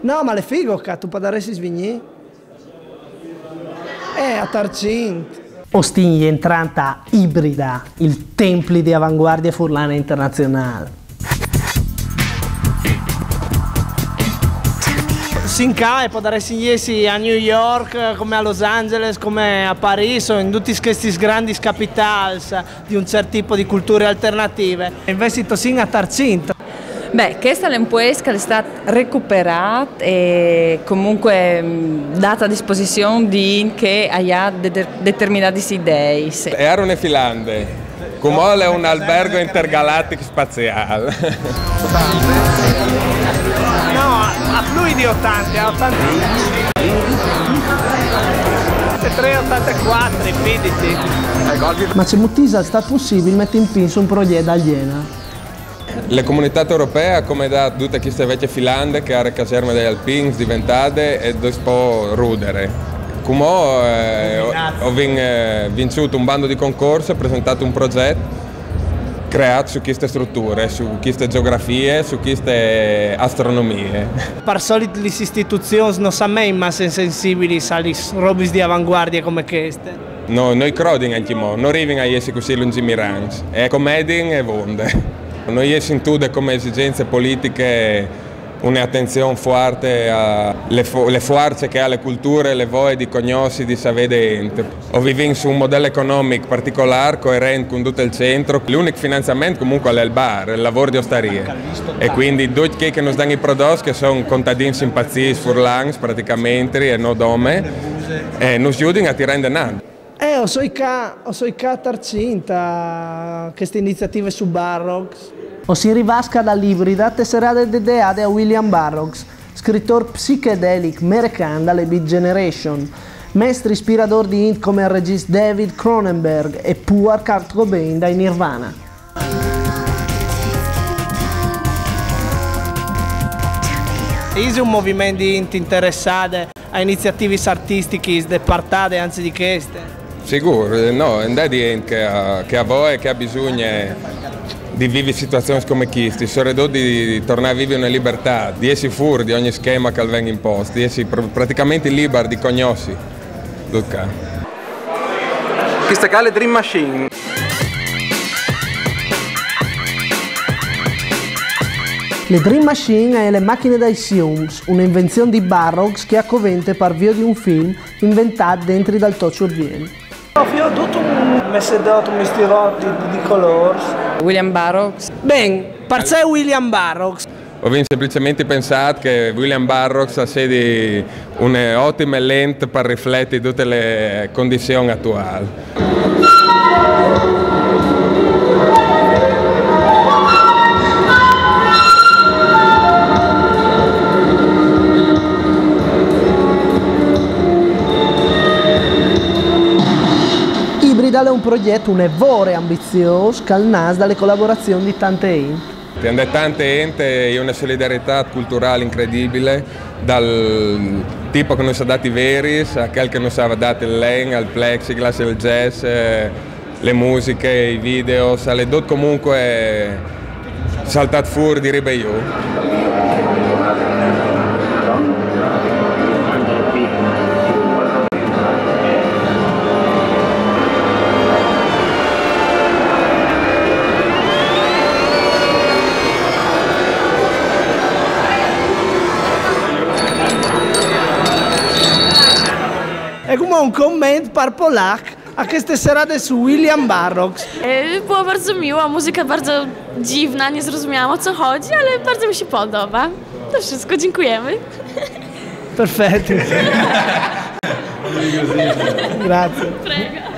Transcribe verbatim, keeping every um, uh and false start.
No, ma l'è figo ca, tu podaressis vignî. Eh, a Tarcint. O sin jentrant a Ibrida, il templi di avanguardie furlane internazionâl. Sin ca e podaressin jessi a New York, come a Los Angeles, come a Parîs, o in dutis chestis grandis capitâls di un ciert tipo di culture alternative. Invezit o sin a Tarcint. Beh, chest al è un puest che al è stât recuperât e comunque, mm, dât a disposizion di int che al à de-, de-, determinadis ideis. E ero une filande. Cumò al è un albergo intergalatic spaziâl. No, a plui di otante, a otante. Ottantatré, ottantacuatri, fiditi. Ma cemût isal stât pussibil meti in pîts un proiet dal gjenar? La Comunitât Europee e à comedât dute cheste vecje filande che e jere caserme dai alpins, diventade e dopo rudere. Cumò, eh, o, o vin, eh, vinçût un bando di concors e presentât un proget creât su cheste struture, su cheste gjeografie, su cheste astronomie. Par solit lis istituzions no son masse sensibilis a lis robis di avanguardie come cheste. No, no i crodin ancjemò, no rivin a jessi cussì lungjimirants, e comedin e vonde. No jessin dutis come esigjence politiche une atenzion fuarte a le fo-, le fuarce che e à le culture, le voie di cognossi, di savê de int. O vivìn su un model economic particolâr, coerent cun dut il centri. L'unic finanziament comunque al è il bar, il lavôr di ostarie. E cuindi ducj chei che nus dan i prodots, che a son contadins impazzîts, furlans praticamentri, e no dome, e nus judin a tirâ indenant. Eh, o soi ca, o soi ca a Tarcint, a cheste iniziative su Barrocks. O sin rivâts ca da Ibrida te serade dedicade a William Burroughs, scritôr psichedelic merecan da le Beat Generation, mestri ispiradôr di int come il regjist David Cronenberg e puar Kurt Cobain dai Nirvana. Ise un moviment di int interessade a iniziativis artistichis de partade anzit di cheste? Sigûr, eh, no, e 'nd è di int che e à, che e à voie, che e à bisugne di vivi situazions come chestis, soredut di, di tornâ a vivi une libertât, di jessi fûr di ogni schemi che al ven impost, di jessi pr-, praticamentri libar di cognossi dut ca. Cheste ca e je Dream Machine. Le Dream Machine e je le machine dai siums, une invenzion di Burroughs che e covente par vie di un film inventât dentri dal to cjurviel. Ho viodût un messedot, un mistirot di, di colôrs. William Burroughs. Ben, parcè William Burroughs? O vin semplicementri pensât che William Burroughs al sedi une otime lent par rifleti dute le condizion atuâl. Ibridal al è un progjet une vore ambiziôs che al nas da le colaborazion di tante int. E 'nd è tante int, e je une solidaritât culturâl incredibile, dal tipo che nus à dât i veris, a chel che nus à dât il len, il plexiglas, il jazz, eh, le musiche, i videos, al è dut comunque saltât fûr di ribe jù. E cumò un coment par Polac a cheste serade su William Burroughs. E po bardzo miło, a muzyka bardzo dziwna, nie zrozumiałam, o co chodzi, ale bardzo mi się podoba. To wszystko, dziękujemy. Perfetto. Grazie. Prego.